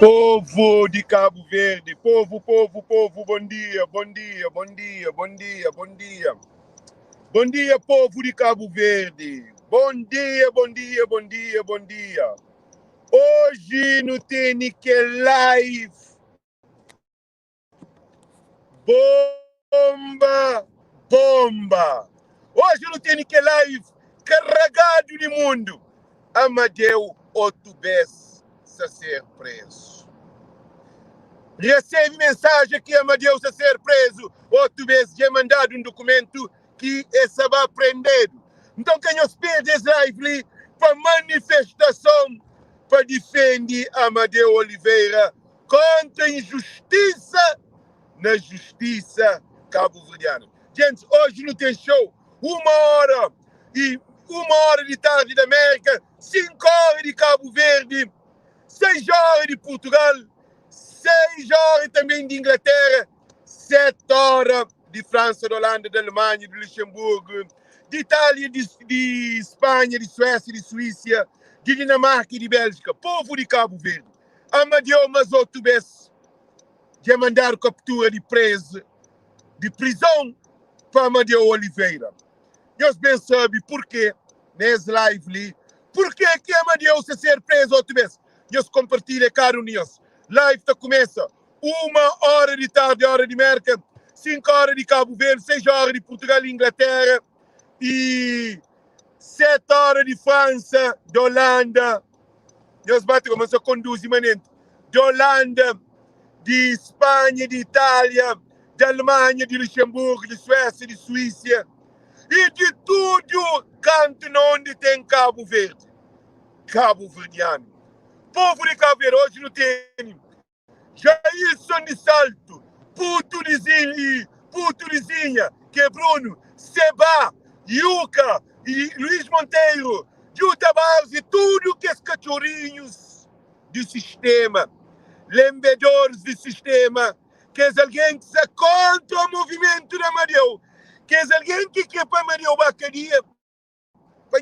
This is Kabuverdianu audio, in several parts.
Povo di Cabo Verde, povo, povo, povo, bom dia, bom dia, bom dia, bom dia, bom dia. Bom dia, povo di Cabo Verde. Bom dia, bom dia, bom dia, bom dia. Hoje no tem que live bomba, bomba. Hoje no tem que live carregado de mundo. Amadeu outro vez a ser preso. Recebe mensagem que Amadeu a ser preso, outro vez já mandado um documento que essa vai prender. Então quem os perde esse live para manifestação para defender Amadeu Oliveira contra a injustiça na justiça cabo-verdiana. Gente, hoje não tem show, uma hora e uma hora de tarde da América, 5 horas de Cabo Verde, 6 horas de Portugal, 6 horas também de Inglaterra, 7 horas de França, de Holanda, de Alemanha, de Luxemburgo, de Itália, de Espanha, de Suécia, de Suíça, de Dinamarca e de Bélgica. Povo de Cabo Verde. Amadeu mas outro vez de mandar captura de preso, de prisão para Amadeu Oliveira. Deus bem sabe porquê, nesse live ali, porquê que Amadeu se ser preso outra vez. Deus compartilha, caro Nios. Live tá começa 1 hora de tarde, hora de América, 5 horas de Cabo Verde, 6 horas de Portugal e Inglaterra e 7 horas de França, de Holanda. Deus bate como se conduz imanente. De Holanda, de Espanha, de Itália, de Alemanha, de Luxemburgo, de Suécia, de Suíça e de tudo canto onde tem Cabo Verde. Cabo Verdeano. Povo de Cabo Verde hoje não tem Jailson de Salto, Puto de Zinha, Puto de Zinha, que é Bruno, Seba, Yuca e Luiz Monteiro, Juta Barros e tudo que é cachorrinhos do sistema, lembedores do sistema, que é alguém que se contra o movimento da Amadeu, que é alguém que quer para Amadeu Bacaria, para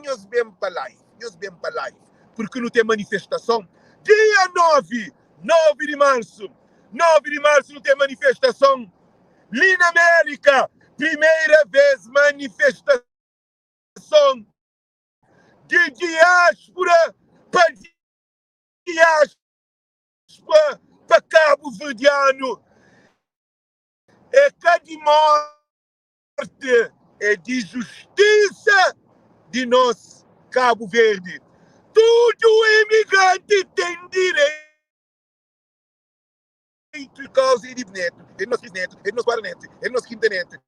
nós bem para lá, nós bem para lá, porque não tem manifestação. Dia 9, 9 de março, 9 de março não tem manifestação. Ali na América, primeira vez manifestação de diáspora para diáspora para Cabo Verdeano. É que de morte, é de justiça de nós, Cabo Verde. Todo imigrante tem direito e causa de neto, é nosso bisneto, é nosso quarto é nosso quinto neto,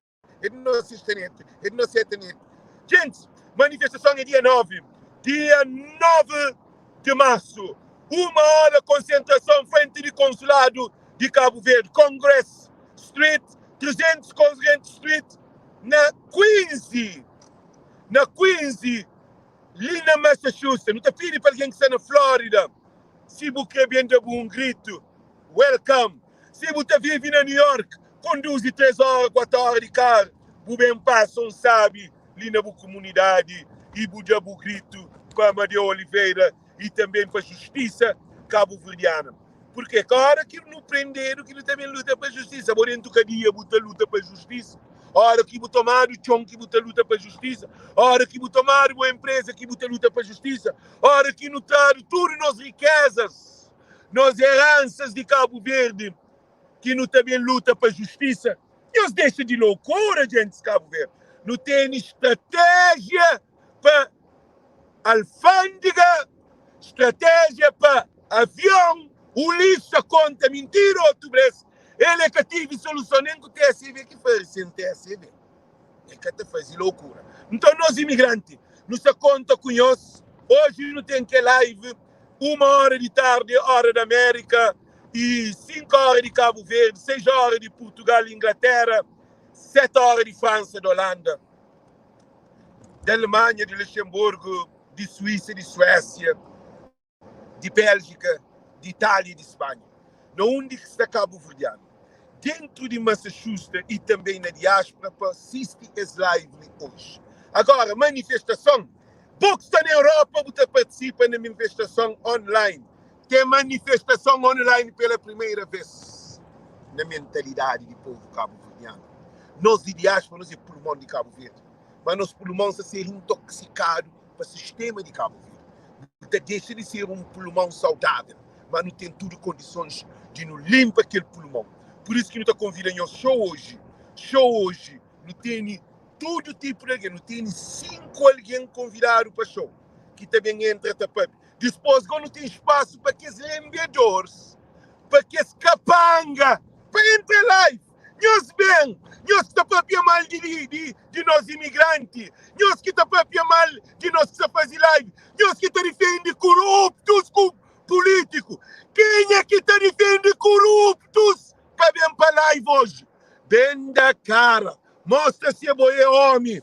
é nosso sexto neto, é nosso sete neto. Gente, manifestação é dia 9, dia 9 de março. 1 hora concentração frente de consulado de Cabo Verde, Congress Street, 300 Congress Street, na Quincy, na Quincy, ali na Massachusetts. Não te pedi para alguém que está na Flórida, se você quer bem dar um grito, welcome. Se você vive na New York, conduz 3 horas, 4 horas de carro, você bem passa um sabe, ali na boa comunidade, e você dá um grito para Amadeu Oliveira e também para a justiça cabo-verdiana. Porque a hora que não prenderam, que não também luta para a justiça. Bom, dentro do dia, você luta para a justiça. A hora que você tomar o chão, que você luta para a justiça. A hora que você tomar uma empresa, que você luta para a justiça. A hora que não traz tudo nas riquezas, nas heranças de Cabo Verde, que não também luta para a justiça. Deus deixa de loucura, gente de Cabo Verde. Não tem estratégia para alfândega, estratégia para avião, o lixo conta mentira, outro vez. Ele é que tive solução nem com o TSV que faz sem TSV. É que te faz loucura. Então nós imigrantes, não se conta com nós. Hoje não tem que live, 1 hora de tarde, hora da América, e 5 horas de Cabo Verde, 6 horas de Portugal e Inglaterra, 7 horas de França, de Holanda, da Alemanha, de Luxemburgo, de Suíça, de Suécia, de Bélgica, de Itália e de Espanha. Na onde que está Cabo Verdeano? Dentro de Massachusetts e também na diáspora para assistir esse live hoje. Agora, manifestação. Pouco está na Europa, você participa na manifestação online. Ten manifestason online pela primeira vez na mentalidadi di povu kabuverdianu. Nos di diáspora, nos é pulmon di Kabu Verdi, ma nos pulmon sta ser intoksikadu pa sistema di Kabu Verdi. Nu ta dexa di ser un pulmon saudável, ma nu ten tudu kondisons di nu linpa kel pulmon. Pur isu ki nu ta konvida nhos show oji. Show oji nu tene tudu tipu di algen. Nu tene 5 algen konvidadu pa show ki ta ben entra ta papia. Dispôs gó nu ten spasu pa kes lenbedors, pa kes kapanga, pa entra live. Nhos ben, nhos ki ta papia mal di di di nos imigranti, nhos ki ta papia mal di nos ki sa faze live, nhos ki ta difende kuruptus ku pulítiku. Kenha ki ta difende kuruptus pa ben pa live oji? Ben da kara, mostra si abo é omi,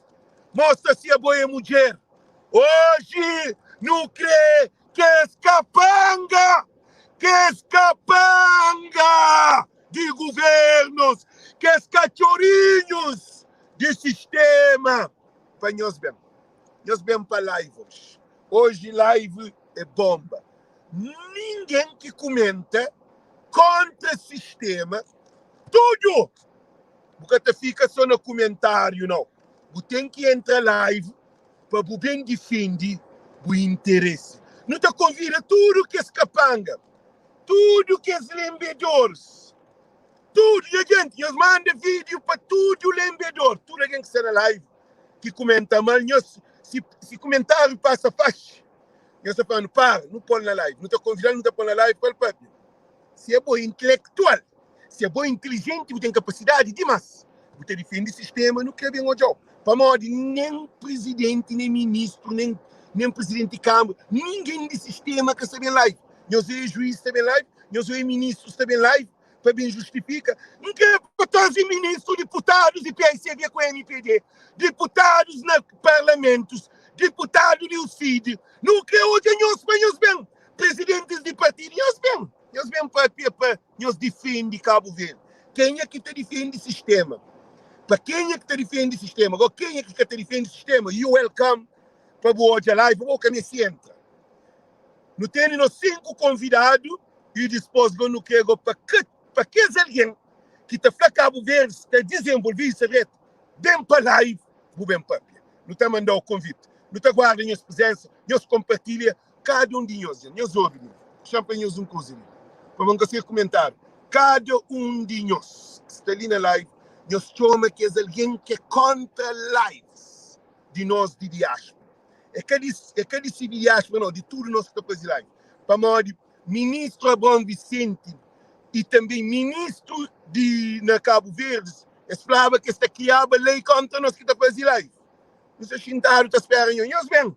mostra si abo é mudjer. Oji nu kre kes kapanga, kes kapanga di guvernus, kes katxorinhus di sistema pa nhos ben. Nhos ben pa live oji. Oji live é bomba. Ningen ki kumenta kontra sistema, tudu! Bu ka ta fika so na kumentariu nau. Bu ten ki entra live pa bu ben difende bu interesi. Nu ta konvida tudu kes kapanga, tudu kes lenbedoris, tudu nha genti, nhos manda video pa tudu lenbedor, tudu algen ki sta na live ki kumenta mal, nhos si, si kumentariu pasa faxi, nhos ta fla-nu para, nu pol na live, nu ta konvidal, nu ta pol na live pa el papia. Si abo é intelektual, si abo é intilijenti, bu ten kapasidadi dimas, bu ta difende sistema, nu kre ben odja-u. Pamodi nen prizidenti, nen ministru, nen nen prizidenti di kanbra, ningen di sistema ka sta ben live. Nhos é juiz sta ben live, nhos é ministru sta ben live pa ben justifika. N kre pa traze ministru, diputadus di psd ku mpd, diputadus na parlamentus, diputadu di UCID, nu kre odja nhos pa nhos ben. Prezidentis di partidu, nhos ben, nhos ben papia pa nhos difende Kabu Verdi. Kenha ki ta difende sistema? Pa kenha ki ta difende sistema? Go kenha ki ka ta difende sistema, you welcome pa bu odja live, bo ka meste entra. Nu tene nos 5 konvidadu y dispos go nu kre go pa pa kes algen ki ta fla Kabu Verdi sta dizenvolvidu, sta dretu, ben pa live bu ben papia. Nu ta mandau konvite. Nu ta guarda nhos prezensa, nhos konpartilha Kada un di nhos, dja nhos obi mi, xa-m pa nhos un kuza li, pamodi N ka seta kumentáriu. Kada un di nhos ki sta li na live, nhos txoma kes algen ki é kóntra lives di nos di diáspora. É ka di, é ka di si di diáspora nau, di tudu nos ki ta faze live. Pamodi ministru Abraão Vicente i tanbê ministru di na Kabu Verdi, es flaba ki es ta kriaba lei kóntra nos ki ta faze live. Nu sta xintadu ta spera nho. Nhos ben!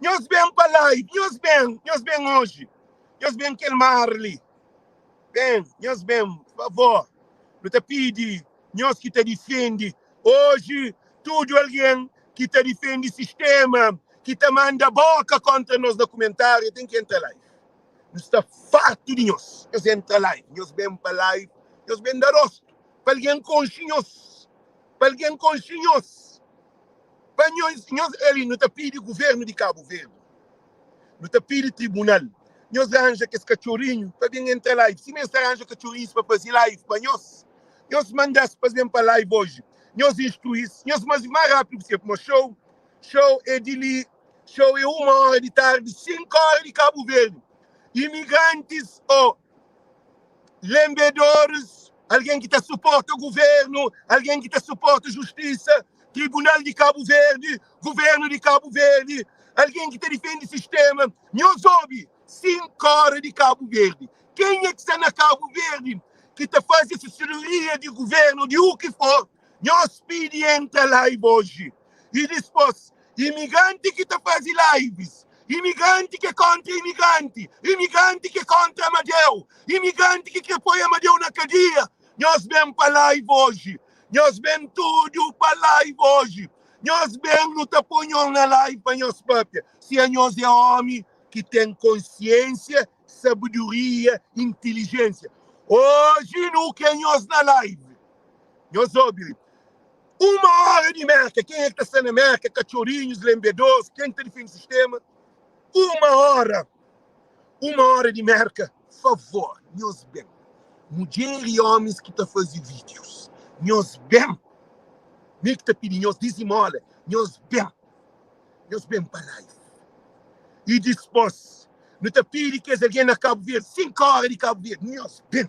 Nhos ben pa live, nhos ben, nhos ben oji. Nhos ben kel mar li. Ben, nhos ben, favor. Nu ta pidi nhos ki ta difende oji tudu algen ki ta difende sistema ki ta manda boka kontra nos na kumentariu ten ki entra live. Nu sta fartu di nhos. Nhos entra live, nhos ben pa live, nhos ben da rostu pa algen konxe nhos, pa algen konxe nhos. Pa nhos, nhos ali nu ta pidi governu di Kabu Verdi, nu ta pidi tribunal, nhos ranja kes katxorinhu pa ben entra live, sima es ta ranja katxorinhus pa fazi live pa nhos, nhos manda-s pa es ben pa live oji, nhos instrui-s, nhos mazi más rápidu pusível, pamodi show, show é di li, show é uma óra di tardi, 5 óra di Kabu Verdi, imigrantis ô. Lenbedoris, algen ki ta suporta guvernu, algen ki ta suporta justisa, Tribunal di Kabu Verdi, guvernu di Kabu Verdi, algen ki ta difende sistema. Nhos obi, 5 ora di Kabu Verdi. Kenha ki sta na Kabu Verdi ki ta faze asesoria di guvernu di u ki for, nhos pidi entra live oji. I dispos, imigranti ki ta faze lives, imigranti ki é kontra imigranti, imigranti ki é kontra Amadeu, imigranti ki kre poi Amadeu na kadia, nhos ben pa live oji. Nhos ben tudu pa live oji. Nhos ben, nu ta poi nhos na live pa nhos papia. Si anhos é omi ki ten konsiensia, sabedoria, intelijensia. Oji nu kre nhos na live. Nhos obi li. Uma hora di Merka, kenha ki ta sta na Merka, katxorinhus, lenbedors, ken ki ta difende sistema? Uma hora. Uma óra di Mérka, favor, nhos ben. Mudjer i ómis ki ta faze vídius, nhos ben. Mi ki ta pidi nhos dizimóla, nhos ben. Nhos ben pa live. I dispôs, nu ta pidi kes algen na Kabu Verdi, 5 óra di Kabu Verdi, nhos ben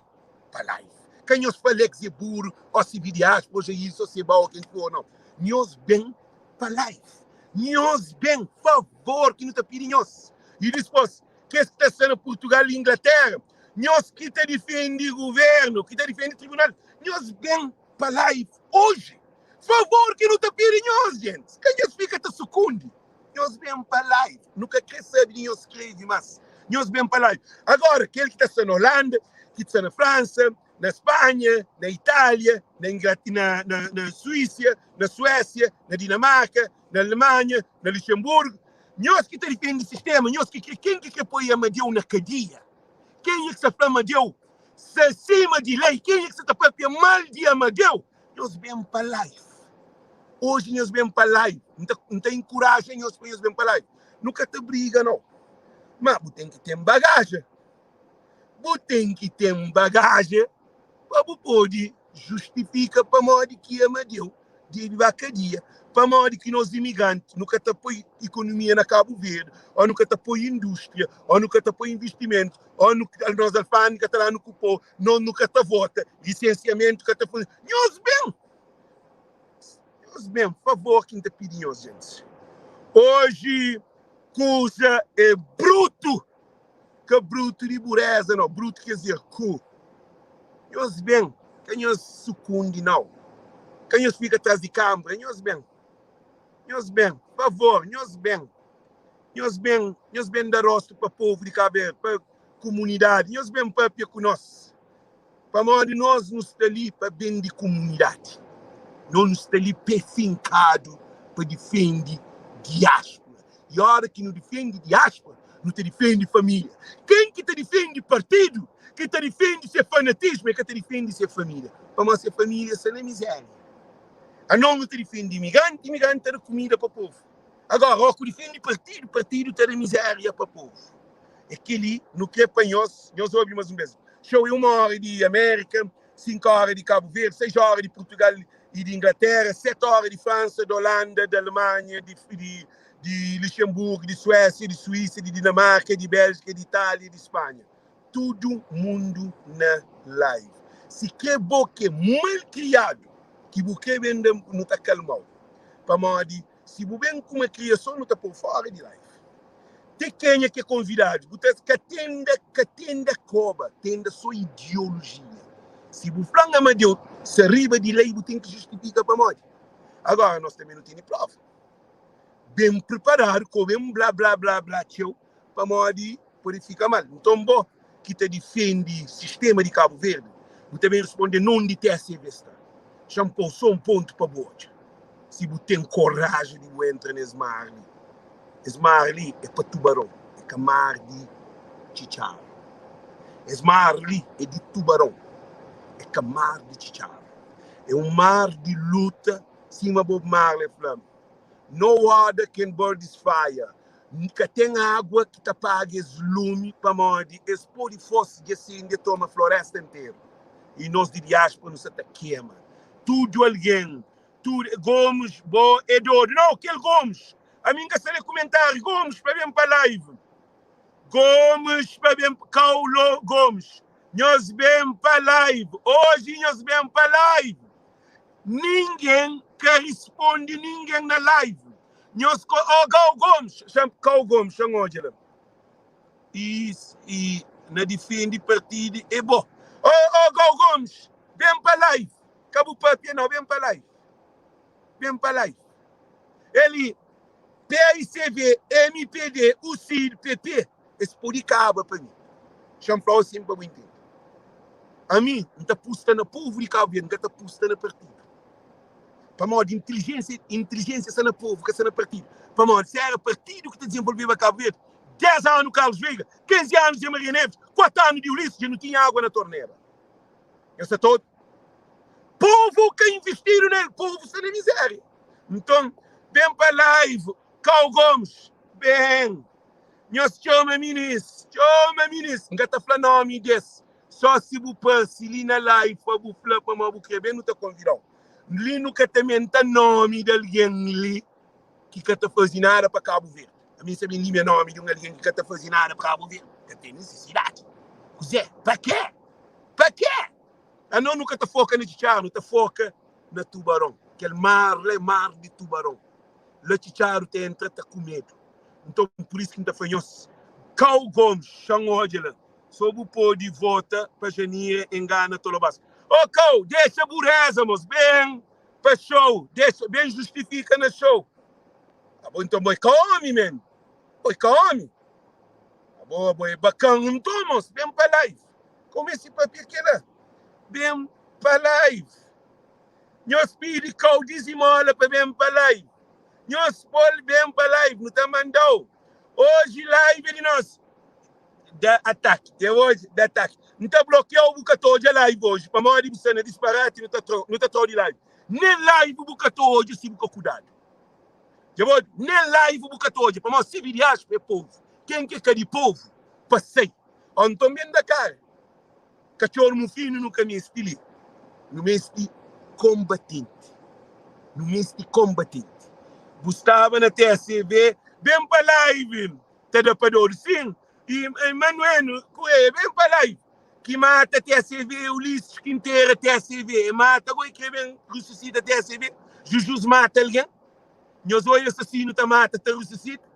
pa live. Ka nhos fla Alex é buru, ó si vi diáspora, ô isu, ô se ba, ô ken ki for, nau. Nhos ben pa live. Nhos ben, favor ki nu ta pidi nhos. I dispôs, kes ki ta sta na Purtugal i Inglatéra, nhos ki ta difende guvérnu, ki ta difende tribunal, nhos ben pa live oji. Favor ki nu ta pidi nhos, gentis, ka nhos fika ta sukundi. Nhos ben pa live. Nu ka kre sabe di nhos skrebe mas nhos ben pa live. Agora, kel ki ta sta na Holanda, ki ta sta na Fransa, na Spanha, na Itália, na na, na, na Suísia, na Suésia, na Dinamarka, na Alemanha, na Luxemburgo, nhos ki ta difende sistema, nhos ki kre, ken ki kre poi Amadeu na kadia? Kenha ki sa fla Amadeu sa sima di lei? Kenha ki sa ta papia mal di Amadeu? Nhos ben pa live. Oji nhos ben pa live. N ta, N ta inkuraja nhos pa nhos ben pa live. Nu ka ta briga nau. Ma bu ten ki ten bagaja. Bu ten ki ten bagaja pa bu pode justifika pamodi ki Amadeu debe ba kadia, pamodi ki nos imigranti nu ka ta poi ikonomia na Kabu Verdi, ô nu ka ta poi indústria, ô nu ka ta poi investimentu, ô nu, nos alfândega ta la nu ku pô, nos nu ka ta vota, lisensiamentu ka ta faze. Nhos ben! Nhos ben, favor ki N ta pidi nhos, gentis. Oji kuza é brutu! Ka brutu di bureza nau, brutu ker dizer ku. Nhos ben, ka nhos sukundi nau, ka nhos fika tras di kanbra, nhos ben, nhos ben, favor, nhos ben, nhos ben, nhos ben da rostu pa povu di Kabu Verdi, pa kumunidadi, nhos ben papia ku nos. Pamodi nos nu sta li pa ben di kumunidadi. Nos nu sta li pé finkadu pa difende diáspora. I óra ki nu difende diáspora, nu ta difende família. Ken ki ta difende partidu, ki ta difende se fanatismu, e ka ta difende se família, pamodi se família sta na mizéria. Anos nu ta difende imigranti, imigranti ta da kumida pa povu. Agora, ó ku difende partidu, partidu ta da mizéria pa povu. É kel-li nu krê pa nhos. Nhos obi más un bês. Show é uma óra di Amérika, 5 óra di Kabu Verdi, 6 óra di Purtugal i di Inglatéra, 7 óra di Fransa, di Olanda, di Alemanha, di, di, di Luxemburgu, di Suésia, di Suísa, di Dinamarka, di Béljika, di Itália, di Spanha. Tudu mundu na live. Si krê bo ki é malkriadu, ki bu krê ben da, nu ta kalma-u. Pamodi si bu ben ku malkriason, nu ta pô-u fóra di live. Te kenha ke konvidadu bu ta ka tenda ka tenda koba tenda so ideologia si bu flan amadeu sa riba di lei bu ten ki justifika pamodi agora nos tanbe nu tene prova ben preparadu ko ben bla bla bla bla txeu pamodi pode fika mal nton bo ki ta difendi sistema di Kabu Verdi bu ta ben risponde non di TSV sta xa-m pou so un pontu pa bu odja si bu ten koraji di bu entra nes mar li. Es mar li é pa tubaron, é ka mar di txitxaru. Es mar li é di tubaron, é ka mar di txitxaru. É un mar di luta, sima Bob Marley fla, No water can burn this fire. Ka ten agua ki ta paga es lumi, pamodi es pode fosi dja sende toma floresta nteru. I nos di diáspora nu sa ta kema. Tudu algen Tudo Gomes bo é dodu. Não, kel Gomes. Ami nka sa lê comentário. Gomes pa ben pa live. Gomes pa ben Kaulo Gomes. Nhos ben pa live. Hoje nhos ben pa live. Ninguém ka responde ninguém na live. Nhos ko oh Gau Gomes, cham Kau Gomes, cham odja la. E e na defende partido é bo. Oh oh Gau Gomes, ben pa live. Ka bu papia nau, ben pa live. Ben pa live. Eli, PAICV, MPD, UCID, PP, es pode kaba pa mi. Xa-m fla-u asin pa bu intende. Ami, N ta pusta na povu di Kabu Verdi, N ka ta pusta na partidu. Pamodi intelijensia, intelijensia sta na povu, ka sta na partidu. Pamodi si era partidu ki ta dizenvolveba Kabu Verdi, 10 anu Carlos Veiga, 15 anu Zé Maria Neves, 4 anu di Ulisses, dja nu tinha água na tornera. Nhos sta ta obi? Povu ka investidu nel, povu sta na mizeria. Nton, ben pa live, Kau Gomes, ben. Nhos txoma minis, txoma minis. N ka ta fla nomi des. Só si bu parse li na live pa bu fla pamodi bu kre ben, nu ta konvida-u. Li nu ka ta menta nomi di algen li ki ka ta faze nada pa Kabu Verdi. Ami N sa ben limia nomi di un algen ki ka ta faze nada pa Kabu Verdi. Ka ten nisisidadi. Kuzê? Pa kê? Pa kê? Anos nu ka ta foka na Txitxaru, nu ta foka na Tubaron. Kel mar la é mar di Tubaron. La Txitxaru ta entra ta kumedu. Nton, pur isu ki N ta fla nhos, Kau Gomes, xa-m odja la, so bu pode vota pa Janira engana Tolobas. Ô Kau, dexa bureza, mos, ben pa show, dexa, ben justifika na show. Abo nton, bo é ka omi menu, bo é ka omi. Abo, abo é bakan nton, mos, ben pa live. Ka bu meste papia kela, ben pa live. Nhos pidi kau dizimola pa ben pa live. Nhos pol ben pa live, nu ta mandau. Oji live é di nos. Da ataki. Te oji da ataki. N ta blokiau bu ka ta odja live oji pamodi bu sta na disparati nu ta trau, nu ta trau di live. Nen live bu ka ta odja si bu ka kudadu. Dja bu odja? Nen live bu ka ta odja pamodi si vidiaspa é povu. Ken ki é ka di povu pa sai. Ó nton ben da kara. Katxor mufinu nu ka meste li. Nu meste konbatenti. Nu meste konbatenti. Bu staba na TSV, ben pa live. Ta da pa dodu sim. E Manueno Correia, ben pa live. Ki mata TSV, Ulisses ki intera TSV. E mata go e kre ben resusita TSV. Jujus mata algen. Nhos oi assassino ta mata ta resusita.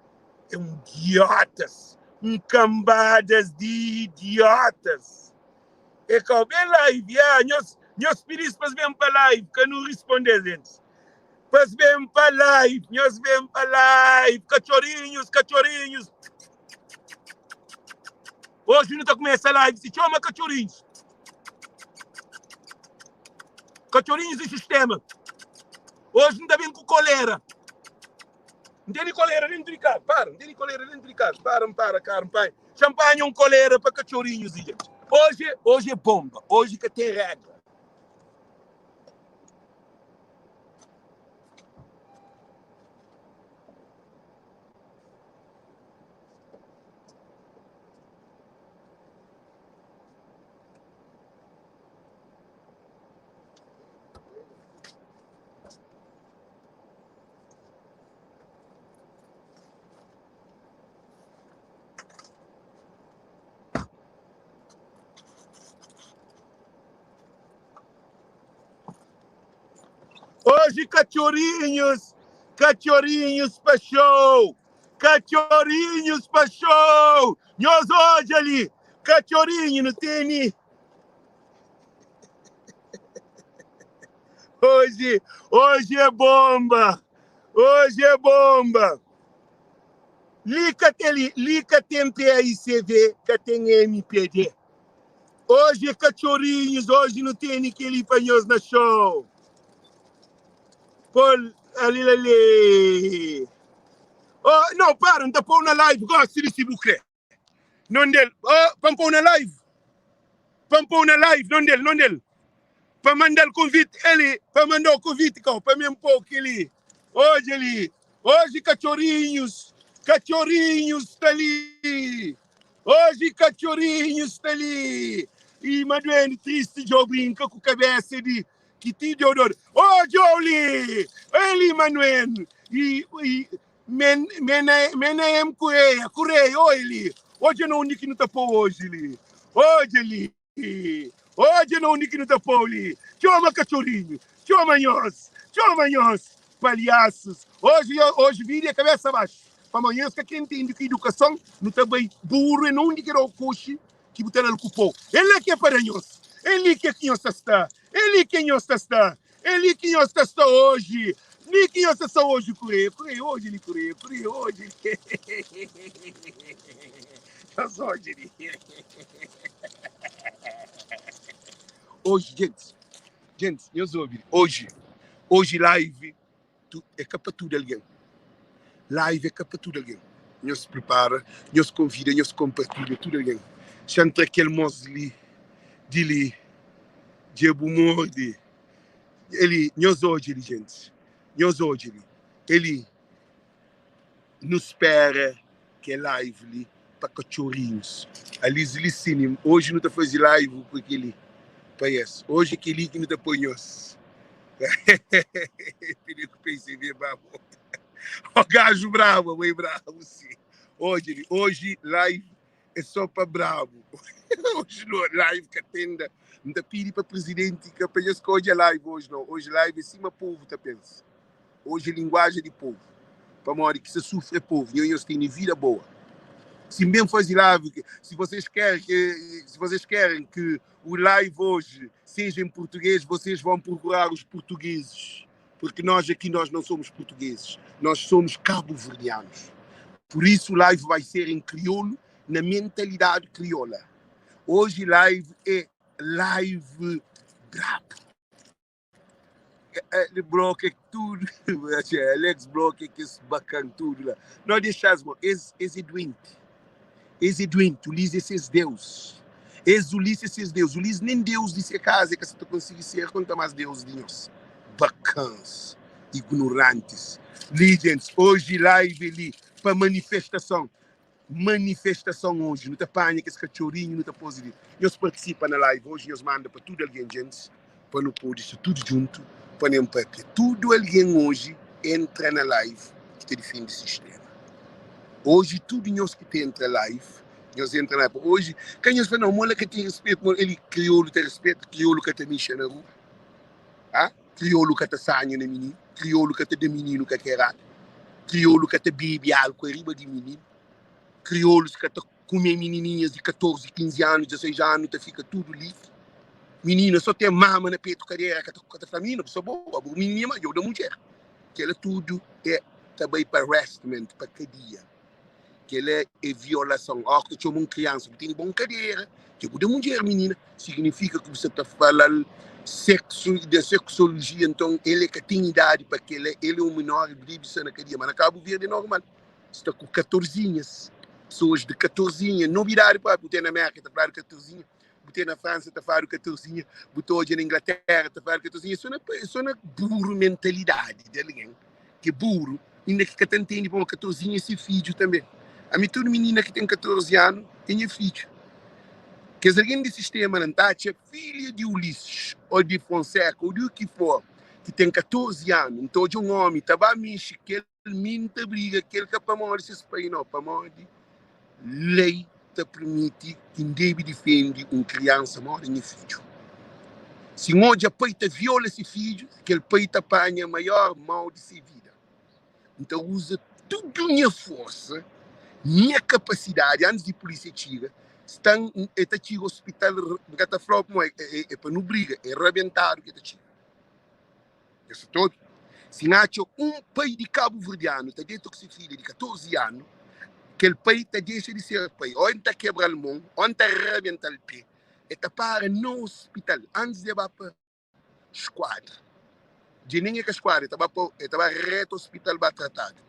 É um idiotas. Um cambadas de idiotas. É kau ben live. Yeah, nhos, nhos pedis pas ben pa live. Ka nu responde antes. Pas ben pa live, nhos ben pa live, katxorinhus, katxorinhus. Hoje nu ta kumesa live si txoma katxorinhus. Katxorinhus di sistema. Hoje nu ta ben ku kolera. N tene kolera dentru di kaza. Para, N tene kolera dentru di kaza. Para, N para karu, N panha. Xa N panha un kolera pa katxorinhus li. Hoje, hoje é bomba. Hoje ka ten regra. Hoje katxorinhus, katxorinhus pa show, katxorinhus pa show. Nhos odja li, katxorinhu nu teni. Hoje, hoje é bomba, hoje é bomba. Li ka ten li, li ka ten PAICV, ka ten MPD. Hoje é katxorinhus, hoje nu teni keli pa nhos na show. Pol ali la li. Oh, não, para, não tá pôr na live, gosto de se bu crê. Não del. Oh, pa pôr na live. Pa pôr na live, não del, não del. Pa mandar convite, ele, pa mandar o convite, cão, pa mim pôr aquele. Hoje ali, hoje cachorrinhos, cachorrinhos está ali. Hoje cachorrinhos está ali. E Maduene triste, Joe brinca com cabeça de que ti Deodoro. Oh, Jolie! Ele, Manuel! E, e men, Menahem Correia, Correia, oh, ele! Hoje não onde que não tá pô hoje, ali. Hoje ali. Odja na undi ki nu ta pô-u li. Txoma katxorinhu, txoma nhos, txoma nhos, palhasus. Oji, oji vida é kabesa baxu. Pamodi nhos ka kre ntende ku idukason nu ta bai. Buru é na undi ki da-u koxi ki bu ta da-l ku pô. É la ki é pa da nhos. É li ki é ki nhos ta sta. É li ki nhos ta sta. É li ki nhos ta sta oji. Li ki nhos ta sta oji. Kureia, kureia, odja li, kureia, kureia, odja li. Nhos odja li. Oji, gentis, gentis, nhos obi, oji, oji live tu, é ka pa tudu algen. Live é ka pa tudu algen. Nhos pripara, nhos konvida, nhos konpartilha tudu algen. Xa N tra kel mos li di li, dja bu morde. Eli, nhos odja li, gentis, nhos odja li. Eli, nu spera. Kel live li pa katxorinhus. Alis li sin, oji nu ta faze live ku kel-li pa es. Oji é kel-li ki nu ta poi nhos. Pidi ku PCV brabo. Ó gajo brabo, abo é brabo sim. Oji li, oji live é só pa brabo. Oji no live ka tenda. N ta pidi pa presidenti ka pa nhos ka odja live oji não. Oji live é sima povo ta pensa. Oji é linguajen di povo. Pamodi ki sa sufri é povo. Nho nhos tene vida boa. Si N ben faze live, se vocês querem que, se vocês querem que o live hoje seja em português, vocês vão procurar os portugueses. Porque nós aqui nós não somos portugueses, nós somos cabo-verdianos. Por isso o live vai ser em crioulo, na mentalidade crioula. Hoje live é live brabo. É, bloco é tudo, Alex Bloco é que esse bacana tudo lá. Não deixas, esse, esse é doente. Esse é doente, Ulisses é Deus. Esse Ulisses é Deus. Ulisses nem Deus de sua casa que você consegue ser, conta mais Deus de nós. Bacãs, ignorantes. Legends, hoje live ali para manifestação. Manifestação hoje, não te apanha que esse cachorrinho não te pôs ali. Nós participa na live hoje, nós manda para tudo alguém, gente, para não pôr isso tudo junto, para nem papia. Tudo alguém hoje entra na live que te defende o sistema. Hoje, tudo nós que tem entra live, nós entra na live. Hoje, quem nós fala, não, mola que tem respeito, mola, ele crioulo tem respeito, crioulo que te mixa na rua. Ah? Crioulo que te sanha na menino, crioulo que te dá menino que quer errado, crioulo que te bebe álcool riba de menino, crioulos que te come menininhas de 14, 15 anos, 16 anos, te fica tudo livre. Menina só tem mama na peito cadeira que te fala, menina, sou boa, boa menina, mas eu da mulher. Aquilo tudo é também para harassment, para cadeia. Aquilo é, é violação. Ó, que chama uma criança que tem bom cadeira, que é da mulher, menina, significa que você está falando sexo, de sexologia, então ele é que tem idade para que ele, ele é um menor e deve ser na cadeia, mas na Cabo Verde é normal. Está com 14, pessoas de 14, novidade para botar na América, está falando 14, botar na França, está falando 14, botou hoje na Inglaterra, está falando 14, isso é na burro mentalidade de alguém, que é burro, ainda que te entende para uma 14 esse filho também. A mim, toda menina que tem 14 anos tem filho. Quer dizer, alguém do sistema não tá, filha de Ulisses, ou de Fonseca, ou do que for, que tem 14 anos, então hoje um homem, tá vai mexer, que ele minta briga, que ele para morrer esse país, não, para morrer, lei te permite que deve defender uma criança morre em filho. Se um hoje a pai te viola esse filho, que ele pai te apanha maior mal de sua vida. Então usa toda a minha força, minha capacidade, antes de polícia chega, estão, está chega ao hospital, está falando, é, é, é para não briga, é rebentado que está chega. Isso todo. Se nasce um pai de Cabo Verdeano, está dentro com sua filha de 14 anos, que o pai está deixa de ser pai, ou está quebra a mão, ou está rebenta o pé, está para no hospital, antes de ir para esquadra. De nem é que a esquadra, está para reto hospital para tratado.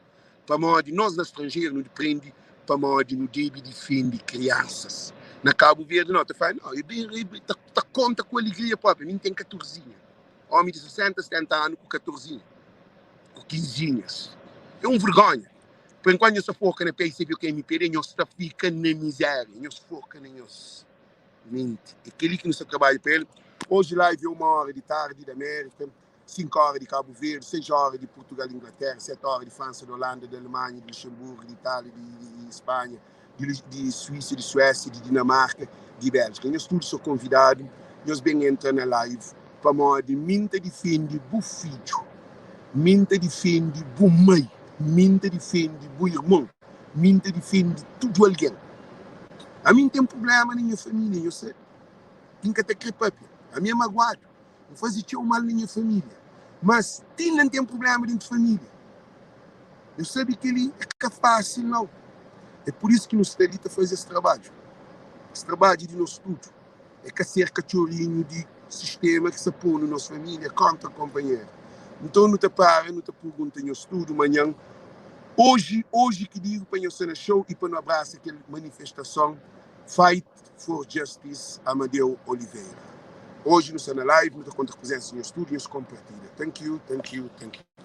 Para modo, nós na estrangeiro nos prende, para modo, no deve defende crianças. Na Cabo Verde, não, está falando, não, está tá conta com alegria própria, mim tem 14. Homem de 60, 70 anos com 14, com 15. É um vergonha. Por enquanto, eu só foca na PICB que MPD, nós está fica na miséria, nós foca na nós mente. Aquele que nos trabalha para ele. Hoje live é 1h de tarde da América, 5 horas de Cabo Verde, 6 horas de Portugal e Inglaterra, 7 horas de França, de Holanda, de Alemanha, de Luxemburgo, de Itália, de Espanha, de Suíça, de Suécia, de Dinamarca, de Bélgica. Nós todos são convidados, nós bem entra na live para modo minta defende bu filho, minta defende bu mãe, minta defende bu irmão, minta defende tudo alguém. A mim tem problema na minha família, eu sei. Nunca te quer papia. A minha é magoado. Não faz teu mal na minha família. Mas tem não tem problema dentro de família. Eu sabia que ele é que é fácil, não. É por isso que nos está ali a fazer esse trabalho. Esse trabalho de nosso tudo. É que ser cachorrinho de sistema que se põe na nossa família contra o companheiro. Então não te para, não te pergunta nos tudo amanhã. Hoje, hoje que digo para nós na show e para não abraçar aquela manifestação Fight for Justice Amadeu Oliveira. Hoje no na live, não te conta com presença no estúdio, nos compartilha. Thank you, thank you, thank you.